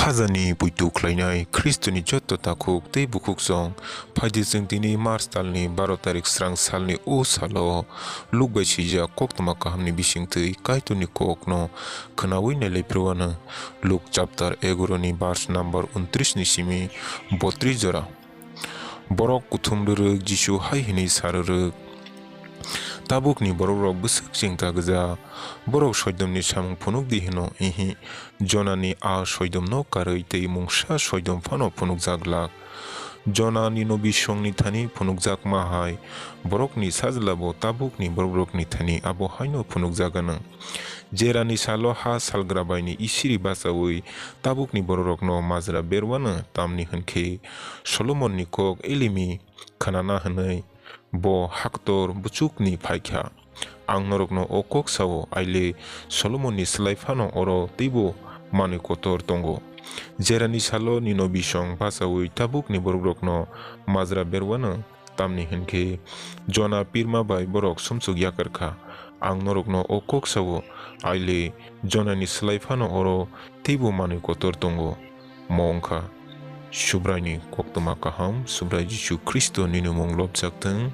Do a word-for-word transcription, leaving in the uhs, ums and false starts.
Ajani puitu khlainai Khristoni joto takhuk tei bukhuk chwng phaidi chwng tini March talni baro tarik srang salni o salo Luk bai swijak koktwma kahamni bisingtwi Kaitorni kokno khwnawi nailaiphruano. Luk chapter egaro ni verse number untris ni simi botris jora. Borok kuthum rwrwk Jisu hai hwnwi sa rwrwk, "Tabukni borokrok bwswk chengta gwja, borok soidomni samung phunuk di hwno, ihi, Jonani a soidomno karwi tei mungsa soidom phano phunukjak glak. Jonani Nobisongni thani phunukjakma hai borokni sajlabo tabukni borokrokni thani abo haino phunukjak anw. Jerani salo ha salgrabaini isiri bachaui tabukni borokrokno majra berwano, tamni hwnkhe Solomonni kok elimi khnana hwnwi bo haktor buchukni phaikha. Ang norokno o kok sao, aile Solomonni slai phano oro teibo manwi kotor tongo. Jerani salo Ninobisong bachaui tabukni borokrokno majra berwano, tamni hwnkhe Jona pirma bai borok sumsok yakar kha. Ang norokno o kok sao, aile Jonani slai phano oro teibo manwi kotor tongo." Mo wngkha Subraini koktwma kaham. Subrai Jisu Khristo nini mung lobjak thung.